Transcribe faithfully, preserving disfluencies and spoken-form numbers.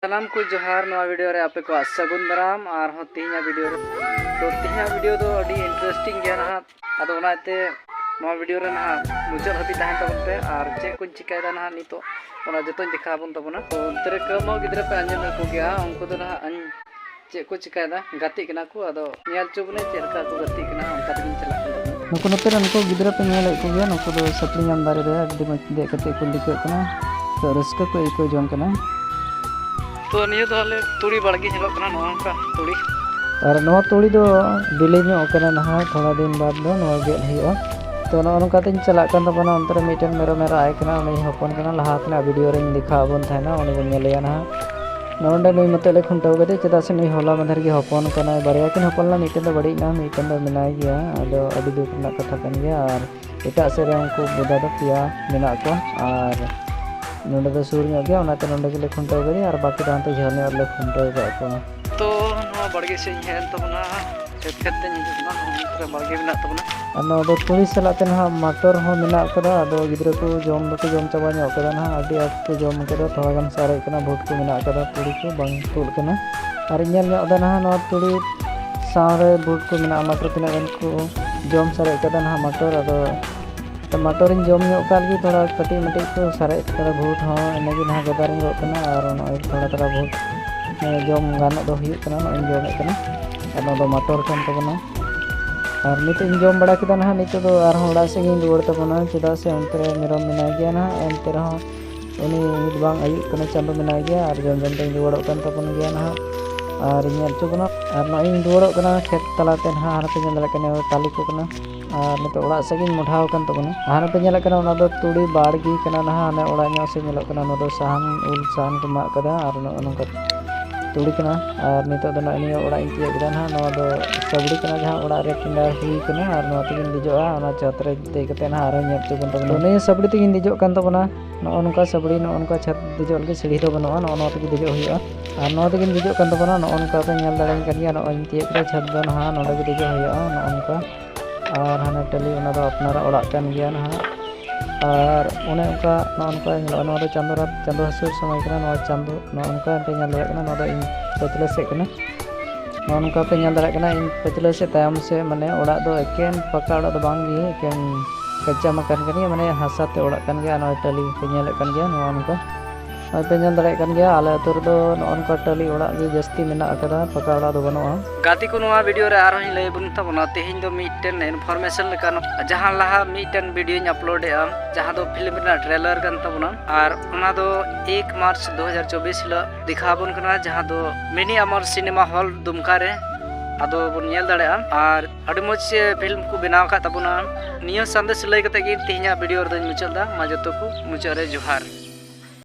ᱥᱟᱱᱟᱢ ᱠᱚ ᱡᱚᱦᱟᱨ, ᱱᱚᱣᱟ video ᱨᱮ ᱟᱯᱮ ᱠᱚᱣᱟᱜ ᱥᱟᱹᱜᱩᱱ ᱫᱟᱨᱟᱢ᱾ ᱟᱨᱦᱚᱸ ᱛᱮᱦᱮᱧᱟᱜ video ᱨᱮ, ᱛᱚ ᱛᱮᱦᱮᱧᱟᱜ video ᱫᱚ ᱟᱹᱰᱤ interesting ᱜᱮᱭᱟ ᱱᱟᱦᱟᱜ᱾ ᱟᱫᱚ ᱚᱱᱟᱛᱮ ᱱᱚᱣᱟ video ᱨᱮ ᱱᱟᱦᱟᱜ ᱢᱩᱪᱟᱹᱫ ᱦᱟᱹᱵᱤᱡ ᱛᱟᱦᱮᱱ ᱛᱟᱵᱚᱱ ᱯᱮ᱾ ᱟᱨ ᱪᱮᱫ ᱠᱚᱧ ᱪᱤᱠᱟᱹᱭᱮᱫᱟ ᱱᱟᱦᱟᱜ ᱱᱤᱛᱚᱜ, ᱚᱱᱟ ᱡᱚᱛᱚᱧ ᱫᱮᱠᱷᱟᱣ ᱟᱵᱚᱱ ᱛᱟᱵᱚᱱᱟ᱾ ᱛᱚ ᱚᱱᱛᱮ ᱨᱮ ᱠᱟᱹᱣᱢᱟᱹᱣ ᱜᱤᱫᱽᱨᱟᱹ ᱯᱮ ᱟᱸᱡᱚᱢᱮᱫ ᱠᱚᱜᱮᱭᱟ, ᱩᱱᱠᱩ ᱫᱚ ᱱᱟᱦᱟᱜ ᱪᱮᱫ ᱠᱚ ᱪᱤᱠᱟᱹᱭᱮᱫᱟ, ᱜᱟᱛᱮᱜ ᱠᱟᱱᱟ ᱠᱚ᱾ ᱟᱫᱚ ᱧᱮᱞ ᱦᱚᱪᱚ ᱵᱚᱱᱟᱭ ᱪᱮᱫ ᱞᱮᱠᱟ ᱠᱚ ᱜᱟᱛᱮᱜ ᱠᱟᱱᱟ, ᱚᱱᱠᱟ ᱛᱮᱜᱤᱧ ᱪᱟᱞᱟᱜ ᱠᱟᱱ ᱛᱟᱵᱚᱱᱟ᱾ ᱱᱩᱠᱩ ᱱᱚᱛᱮ ᱨᱮ ᱱᱩᱠᱩ ᱜᱤᱫᱽᱨᱟᱹ ᱯᱮ ᱧᱮᱞᱮᱫ ᱠᱚᱜᱮᱭᱟ, ᱱᱩᱠᱩ ᱫᱚ ᱥᱟᱹᱯᱲᱤ ᱧᱟᱢ ᱫᱟᱨᱮ ᱨᱮ ᱟᱹᱰᱤ ᱢᱚᱡᱽ ᱫᱮᱡ ᱠᱟᱛᱮ ᱠᱚ ᱞᱤᱠᱟᱹᱜ ᱠᱟᱱᱟ, ᱛᱚ ᱨᱟᱹᱥᱠᱟᱹ ᱠᱚ ᱟᱹᱭᱠᱟᱹᱣ ᱡᱚᱝ ᱠᱟᱱᱟ᱾ ᱛᱚ ᱱᱤᱭᱟᱹ ᱫᱚ ᱟᱞᱮ ᱛᱩᱲᱤ ᱵᱟᱲᱜᱮ ᱧᱮᱞᱚᱜ ᱠᱟᱱᱟ, ᱱᱚᱜᱼᱚ ᱱᱚᱝᱠᱟ ᱛᱩᱲᱤ᱾ ᱟᱨ ᱱᱚᱣᱟ ᱛᱩᱲᱤ ᱫᱚ ᱵᱤᱞᱤ ᱧᱚᱜ ᱠᱟᱱᱟ ᱱᱟᱦᱟᱜ, ᱛᱷᱚᱲᱟ ᱫᱤᱱ ᱵᱟᱫ ᱫᱚ ᱱᱚᱣᱟ ᱜᱮᱫ ᱦᱩᱭᱩᱜᱼᱟ᱾ ᱛᱚ ᱱᱚᱜᱼᱚ ᱱᱚᱝᱠᱟ ᱛᱤᱧ ᱪᱟᱞᱟᱜ ᱠᱟᱱ ᱛᱟᱵᱚᱱᱟ, ᱚᱱᱛᱮ ᱨᱮ ᱢᱤᱫᱴᱮᱱ ᱢᱮᱨᱚᱢ ᱮ ᱨᱟᱜ ᱟᱭ ᱠᱟᱱᱟ, ᱩᱱᱤ ᱦᱚᱯᱚᱱ ᱠᱟᱱᱟ, ᱞᱟᱦᱟ ᱛᱮᱱᱟᱜ video ᱨᱤᱧ ᱫᱮᱠᱷᱟᱣ ᱟᱵᱚᱱ ᱛᱟᱦᱮᱱᱟ, ᱩᱱᱤ ᱵᱚᱱ ᱧᱮᱞᱮᱭᱟ ᱱᱟᱦᱟᱜ᱾ ᱱᱚᱰᱮ ᱱᱩᱭ ᱢᱚᱛᱚᱡ ᱞᱮ ᱠᱷᱩᱱᱴᱟᱹᱣ ᱠᱟᱫᱮ, ᱪᱮᱫᱟᱜ ᱥᱮ ᱱᱩᱭ ᱦᱚᱞᱟ ᱢᱟᱫᱷᱮᱨ ᱜᱮ ᱦᱚᱯᱚᱱ ᱠᱟᱱᱟᱭ, ᱵᱟᱨᱭᱟ ᱠᱤᱱ ᱦᱚᱯᱚᱱ ᱞᱮᱱᱟ, ᱢᱤᱫᱴᱮᱱ ᱫᱚ ᱵᱟᱹᱲᱤᱡ ᱮᱱᱟ, ᱢᱤᱫᱴᱮᱱ ᱫᱚ ᱢᱮᱱᱟᱭ ᱜᱮᱭᱟ᱾ ᱟᱫᱚ ᱟᱹᱰᱤ ᱫᱩᱠ ᱨᱮᱱᱟᱜ ᱠᱟᱛᱷᱟ ᱠᱟᱱ ᱜᱮᱭᱟ᱾ ᱟᱨ ᱮᱴᱟᱜ ᱥᱮᱫ ᱨᱮ ᱩᱱᱠᱩ ᱵᱚᱫᱟ ᱫᱚ ᱯᱮᱭᱟ ᱢᱮᱱᱟᱜ ᱠᱚᱣᱟ, ᱟᱨ ᱱᱚᱰᱮ ᱫᱚ ᱥᱩᱨ ᱧᱚᱜ ᱜᱮᱭᱟ, ᱚᱱᱟᱛᱮ ᱱᱚᱰᱮ ᱜᱮᱞᱮ ᱠᱷᱩᱱᱴᱟᱹᱣ ᱠᱟᱫᱮᱭᱟ᱾ ᱟᱨ ᱵᱟᱹᱠᱤ ᱫᱚ ᱦᱟᱱᱛᱮ ᱡᱷᱟᱹᱞ ᱧᱚᱜ ᱨᱮᱞᱮ ᱠᱷᱩᱱᱴᱟᱹᱣ ᱠᱟᱜ ᱠᱚᱣᱟ᱾ ᱛᱚ ᱱᱚᱣᱟ ᱵᱟᱲᱜᱮ ᱥᱮᱫ ᱤᱧ ᱦᱮᱡ ᱮᱱ ᱛᱟᱵᱚᱱᱟ, ᱠᱷᱮᱛ ᱠᱷᱮᱛ ᱛᱮᱧ ᱦᱤᱡᱩᱜ ᱠᱟᱱᱟ, ᱱᱚᱜᱼᱚ ᱱᱚᱛᱮ ᱨᱮ ᱵᱟᱲᱜᱮ ᱢᱮᱱᱟᱜ ᱛᱟᱵᱚᱱᱟ᱾ ᱟᱨ ᱱᱚᱣᱟ ᱫᱚ ᱛᱩᱲᱤ ᱥᱟᱞᱟᱜ ᱛᱮ ᱱᱟᱦᱟᱜ ᱢᱟᱴᱚᱨ ᱦᱚᱸ ᱢᱮᱱᱟᱜ ᱠᱟᱫᱟ᱾ ᱟᱫᱚ ᱜᱤᱫᱽᱨᱟᱹ ᱠᱚ ᱡᱚᱢ ᱫᱚᱠᱚ ᱡᱚᱢ ᱪᱟᱵᱟ ᱧᱚᱜ ᱠᱟᱫᱟ ᱱᱟᱦᱟᱜ, ᱟᱹᱰᱤ ᱟᱸᱴ ᱠᱚ ᱡᱚᱢ ᱠᱟᱫᱟ, ᱛᱷᱚᱲᱟ ᱜᱟᱱ ᱥᱟᱨᱮᱡ ᱠᱟᱱᱟ, ᱵᱷᱩᱴ ᱠᱚ ᱢᱮᱱᱟᱜ ᱠᱟᱫᱟ, ᱛᱩᱲᱤ ᱠᱚ ᱵᱟᱝ ᱛᱩᱫ ᱠᱟᱱᱟ᱾ ᱟᱨ ᱤᱧ ᱧᱮᱞ ᱧᱚᱜ ᱮᱫᱟ ᱱᱟᱦᱟᱜ ᱱᱚᱣᱟ ᱛᱩᱲᱤ ᱥᱟᱶᱨᱮ ᱵᱷᱩᱴ ᱠᱚ ᱢᱮᱱᱟᱜᱼᱟ, ᱢᱟᱴᱚᱨ ᱛᱤᱱᱟᱹᱜ ᱜᱟᱱ ᱠᱚ ᱡᱚᱢ ᱥᱟᱨᱮᱡ ᱠᱟᱫᱟ ᱱᱟᱦᱟᱜ ᱢᱟᱴᱚᱨ᱾ ᱟᱫᱚ ᱢᱟᱴᱚᱨᱤᱧ ᱡᱚᱢ ᱧᱚᱜ ᱠᱟᱜ ᱞᱮᱜᱮ, ᱛᱷᱚᱲᱟ ᱠᱟᱹᱴᱤᱡ ᱢᱟᱹᱴᱤᱡ ᱠᱚ ᱥᱟᱨᱮᱡ ᱠᱟᱫᱟ ᱵᱷᱩᱴ ᱦᱚᱸ, ᱤᱱᱟᱹᱜᱮ ᱱᱟᱦᱟᱜ ᱜᱟᱫᱟᱨᱤᱧ ᱜᱚᱜ ᱠᱟᱱᱟ᱾ ᱟᱨ ᱱᱚᱜᱼᱚᱭ ᱛᱷᱚᱲᱟ ᱛᱷᱚᱲᱟ ᱵᱷᱩᱴ ᱡᱚᱢ ᱜᱟᱱᱚᱜ ᱫᱚ ᱦᱩᱭᱩᱜ ᱠᱟᱱᱟ, ᱱᱚᱜᱼᱚᱭ ᱤᱧ ᱡᱚᱢᱮᱫ ᱠᱟᱱᱟ᱾ ᱟᱨ ᱱᱚᱣᱟ ᱫᱚ ᱢᱟᱴᱚᱨ ᱠᱟᱱ ᱛᱟᱵᱚᱱᱟ᱾ ᱟᱨ ᱱᱤᱛᱚᱜ ᱤᱧ ᱡᱚᱢ ᱵᱟᱲᱟ ᱠᱮᱫᱟ ᱱᱟᱦᱟᱜ, ᱱᱤᱛᱚᱜ ᱫᱚ ᱟᱨᱦᱚᱸ ᱚᱲᱟᱜ ᱥᱮᱫ ᱜᱤᱧ ᱨᱩᱣᱟᱹᱲ ᱛᱟᱵᱚᱱᱟ, ᱪᱮᱫᱟᱜ ᱥᱮ ᱚᱱᱛᱮ ᱨᱮ ᱢᱮᱨᱚᱢ ᱢᱮᱱᱟᱭ ᱜᱮᱭᱟ ᱱᱟᱦᱟᱜ᱾ ᱮᱱᱛᱮ ᱨᱮᱦᱚᱸ ᱩᱱᱤ ᱱᱤᱛ ᱵᱟᱝ ᱟᱹᱭᱩᱵ ᱠᱟᱱᱟ, ᱪᱟᱸᱫᱚ ᱢᱮᱱᱟᱭ ᱜᱮᱭᱟ᱾ ᱟᱨ ᱡᱚᱢ ᱡᱚᱢ ᱛᱮᱧ ᱨᱩᱣᱟᱹᱲᱚᱜ ᱠᱟᱱ ᱛᱟᱵᱚᱱ ᱜᱮᱭᱟ ᱱᱟᱦᱟᱜ᱾ ᱟᱨ ᱤᱧ ᱧᱮᱞ ᱦᱚᱪᱚ ᱵᱚᱱᱟ᱾ ᱟᱨ ᱱᱚᱜᱼᱚᱭ ᱤᱧ ᱨᱩᱣᱟᱹᱲᱚᱜ ᱠᱟᱱᱟ ᱠᱷᱮᱛ ᱛᱟᱞᱟᱛᱮ ᱱᱟᱦᱟᱜ, ᱦᱟᱱᱟ ᱯᱮ ᱧᱮᱞ ᱫᱟᱲᱮᱭᱟᱜ ᱠᱟᱱᱟ, ᱴᱟᱹᱞᱤ ᱠᱚ ᱠᱟᱱᱟ᱾ ᱟᱨ ᱱᱤᱛᱚᱜ ᱚᱲᱟᱜ ᱥᱮᱫ ᱜᱤᱧ ᱢᱚᱰᱷᱟᱣ ᱟᱠᱟᱱ ᱛᱟᱵᱚᱱᱟ᱾ ᱟᱨ ᱦᱟᱱᱟ ᱯᱮ ᱧᱮᱞᱮᱫ ᱠᱟᱱᱟ, ᱚᱱᱟ ᱫᱚ ᱛᱩᱲᱤ ᱵᱟᱲᱜᱮ ᱠᱟᱱᱟ ᱱᱟᱦᱟᱜ, ᱦᱟᱱᱮ ᱚᱲᱟᱜ ᱧᱚᱜ ᱥᱮᱫ ᱧᱮᱞᱚᱜ ᱠᱟᱱᱟ, ᱚᱱᱟ ᱫᱚ ᱥᱟᱦᱟᱱ, ᱩᱞ ᱥᱟᱦᱟᱱ ᱠᱚ ᱢᱟᱜ ᱠᱟᱫᱟ᱾ ᱟᱨ ᱱᱚᱜᱼᱚ ᱱᱚᱝᱠᱟ ᱛᱩᱲᱤ ᱠᱟᱱᱟ᱾ ᱟᱨ ᱱᱤᱛᱚᱜ ᱫᱚ ᱱᱚᱜᱼᱚᱭ ᱱᱤᱭᱟᱹ ᱚᱲᱟᱜ ᱤᱧ ᱛᱤᱭᱳᱜ ᱠᱮᱫᱟ ᱱᱟᱦᱟᱜ, ᱱᱚᱣᱟ ᱫᱚ ᱥᱟᱹᱵᱲᱤ ᱠᱟᱱᱟ, ᱡᱟᱦᱟᱸ ᱚᱲᱟᱜ ᱨᱮ ᱴᱮᱸᱰᱟᱨ ᱦᱩᱭ ᱠᱟᱱᱟ᱾ ᱟᱨ ᱱᱚᱣᱟ ᱛᱮᱜᱤᱧ ᱫᱮᱡᱚᱜᱼᱟ, ᱚᱱᱟ ᱪᱷᱟᱛ ᱨᱮ ᱫᱮᱡ ᱠᱟᱛᱮ ᱱᱟᱦᱟᱜ ᱟᱨᱦᱚᱸ ᱧᱮᱞ ᱦᱚᱪᱚ ᱵᱚᱱ ᱛᱟᱵᱚᱱᱟ᱾ ᱱᱤᱭᱟᱹ ᱥᱟᱹᱵᱲᱤ ᱛᱮᱜᱤᱧ ᱫᱮᱡᱚᱜ ᱠᱟᱱ ᱛᱟᱵᱚᱱᱟ᱾ ᱱᱚᱜᱼᱚ ᱱᱚᱝᱠᱟ ᱥᱟᱹᱵᱲᱤ, ᱱᱚᱜᱼᱚ ᱱᱚᱝᱠᱟ ᱪᱷᱟᱛ ᱫᱮᱡᱚᱜ ᱞᱟᱹᱜᱤᱫ ᱥᱤᱲᱦᱤ ᱫᱚ ᱵᱟᱹᱱᱩᱜᱼᱟ, ᱱᱚᱜᱼᱚ ᱱᱚᱣᱟ ᱛᱮᱜᱮ ᱫᱮᱡᱚᱜ ᱦᱩᱭᱩᱜᱼᱟ᱾ ᱟᱨ ᱱᱚᱣᱟ ᱛᱮᱜᱤᱧ ᱫᱮᱡᱚᱜ ᱠᱟᱱ ᱛᱟᱵᱚᱱᱟ᱾ ᱱᱚᱜᱼᱚ ᱱᱚᱝᱠᱟ ᱯᱮ ᱧᱮᱞ ᱫᱟᱲᱮᱭᱟᱜ ᱠᱟᱱ ᱜᱮᱭᱟ, ᱱᱚᱜᱼᱚᱭ ᱤᱧ ᱛᱤᱭᱳᱜ ᱠᱮᱫᱟ ᱪᱷᱟᱛ ᱫᱚ ᱱᱟᱦᱟᱜ, ᱱᱚᱰᱮ ᱜᱮ ᱫᱮᱡᱚᱜ ᱦᱩᱭᱩᱜᱼᱟ, ᱱᱚᱜᱼᱚ ᱱᱚᱝᱠᱟ᱾ ᱟᱨ ᱦᱟᱱᱮ ᱴᱟᱹᱞᱤ, ᱚᱱᱟ ᱫᱚ ᱟᱯᱱᱟᱨᱟᱜ ᱚᱲᱟᱜ ᱠᱟᱱ ᱜᱮᱭᱟ ᱱᱟᱦᱟᱜ᱾ ᱟᱨ ᱚᱱᱮ ᱚᱱᱠᱟ ᱱᱚᱜᱼᱚ ᱱᱚᱝᱠᱟ ᱧᱮᱞᱚᱜᱼᱟ᱾ ᱱᱚᱣᱟ ᱫᱚ ᱪᱟᱸᱫᱳ ᱨᱟᱛ, ᱪᱟᱸᱫᱳ ᱦᱟᱹᱥᱩᱨ ᱥᱚᱢᱚᱭ ᱠᱟᱱᱟ᱾ ᱱᱚᱣᱟ ᱪᱟᱸᱫᱳ ᱱᱚᱜᱼᱚ ᱱᱚᱝᱠᱟ ᱯᱮ ᱧᱮᱞ ᱫᱟᱲᱮᱭᱟᱜ ᱠᱟᱱᱟ, ᱱᱚᱣᱟ ᱫᱚ ᱤᱧ ᱯᱟᱹᱪᱷᱞᱟᱹ ᱥᱮᱫ ᱠᱟᱱᱟ᱾ ᱱᱚᱜᱼᱚ ᱱᱚᱝᱠᱟ ᱯᱮ ᱧᱮᱞ ᱫᱟᱲᱮᱭᱟᱜ ᱠᱟᱱᱟ, ᱤᱧ ᱯᱟᱹᱪᱷᱞᱟᱹ ᱥᱮᱫ ᱛᱟᱭᱚᱢ ᱥᱮᱫ, ᱢᱟᱱᱮ ᱚᱲᱟᱜ ᱫᱚ ᱮᱠᱮᱱ ᱯᱟᱠᱟ ᱚᱲᱟᱜ ᱫᱚ ᱵᱟᱝ ᱜᱮ, ᱮᱠᱮᱱ ᱠᱟᱪᱟ ᱢᱟᱠᱟᱱ ᱠᱟᱱ ᱜᱮᱭᱟ, ᱢᱟᱱᱮ ᱦᱟᱥᱟ ᱛᱮ ᱚᱲᱟᱜ ᱠᱟᱱ ᱜᱮᱭᱟ᱾ ᱟᱨ ᱱᱚᱜᱼᱚᱭ ᱴᱟᱹᱞᱤ ᱯᱮ ᱧᱮᱞᱮᱫ ᱠᱟᱱ ᱜᱮᱭᱟ, ᱱᱚᱜᱼᱚ ᱱᱚᱝᱠᱟ ᱱᱚᱜᱼᱚᱭ ᱯᱮ ᱧᱮᱞ ᱫᱟᱲᱮᱭᱟᱜ ᱠᱟᱱ ᱜᱮᱭᱟ᱾ ᱟᱞᱮ ᱟᱹᱛᱩ ᱨᱮᱫᱚ ᱱᱚᱜᱼᱚ ᱱᱚᱝᱠᱟ ᱴᱟᱹᱞᱤ ᱚᱲᱟᱜ ᱜᱮ ᱡᱟᱹᱥᱛᱤ ᱢᱮᱱᱟᱜ ᱟᱠᱟᱫᱟ, ᱯᱟᱠᱟ ᱚᱲᱟᱜ ᱫᱚ ᱵᱟᱹᱱᱩᱜᱼᱟ᱾ ᱜᱟᱛᱮ ᱠᱚ, ᱱᱚᱣᱟ ᱵᱷᱤᱰᱤᱭᱳ ᱨᱮ ᱟᱨᱦᱚᱸᱧ ᱞᱟᱹᱭ ᱟᱵᱚᱱ ᱛᱟᱵᱚᱱᱟ, ᱛᱮᱦᱮᱧ ᱫᱚ ᱢᱤᱫᱴᱮᱱ ᱤᱱᱯᱷᱚᱨᱢᱮᱥᱚᱱ ᱞᱮᱠᱟ, ᱡᱟᱦᱟᱸ ᱞᱟᱦᱟ ᱢᱤᱫᱴᱮᱱ ᱵᱷᱤᱰᱤᱭᱳᱧ ᱟᱯᱞᱳᱰ ᱮᱫᱼᱟ, ᱡᱟᱦᱟᱸ ᱫᱚ ᱯᱷᱤᱞᱢ ᱨᱮᱱᱟᱜ ᱴᱨᱮᱞᱟᱨ ᱠᱟᱱ ᱛᱟᱵᱚᱱᱟ, ᱟᱨ ᱚᱱᱟ ᱫᱚ ᱮᱠ ᱢᱟᱨᱪ ᱫᱩ ᱦᱟᱡᱟᱨ ᱪᱚᱵᱵᱤᱥ ᱦᱤᱞᱳᱜ ᱫᱮᱠᱷᱟᱣ ᱟᱵᱚᱱ ᱠᱟᱱᱟ, ᱡᱟᱦᱟᱸ ᱫᱚ ᱢᱤᱱᱤ ᱟᱢᱚᱨ ᱥᱤᱱᱮᱢᱟ ᱦᱚᱞ ᱫᱩᱢᱠᱟ ᱨᱮ᱾ ᱟᱫᱚ ᱵᱚᱱ ᱧᱮᱞ ᱫᱟᱲᱮᱭᱟᱜᱼᱟ᱾ ᱟᱨ ᱟᱹᱰᱤ ᱢᱚᱡᱽ ᱯᱷᱤᱞᱢ ᱠᱚ ᱵᱮᱱᱟᱣ ᱟᱠᱟᱫ ᱛᱟᱵᱚᱱᱟ᱾ ᱱᱤᱭᱟᱹ ᱥᱟᱸᱫᱮᱥ ᱞᱟᱹᱭ ᱠᱟᱛᱮ ᱜᱮ ᱛᱮᱦᱮᱧᱟᱜ ᱵᱷᱤᱰᱤᱭᱳ ᱨᱮᱫᱚᱧ ᱢᱩᱪᱟᱹᱫ ᱮᱫᱟ᱾ ᱢᱟ ᱡᱚᱛᱚ ᱠᱚ ᱢᱩᱪᱟᱹᱫ ᱨᱮ ᱡᱚᱦᱟᱨ᱾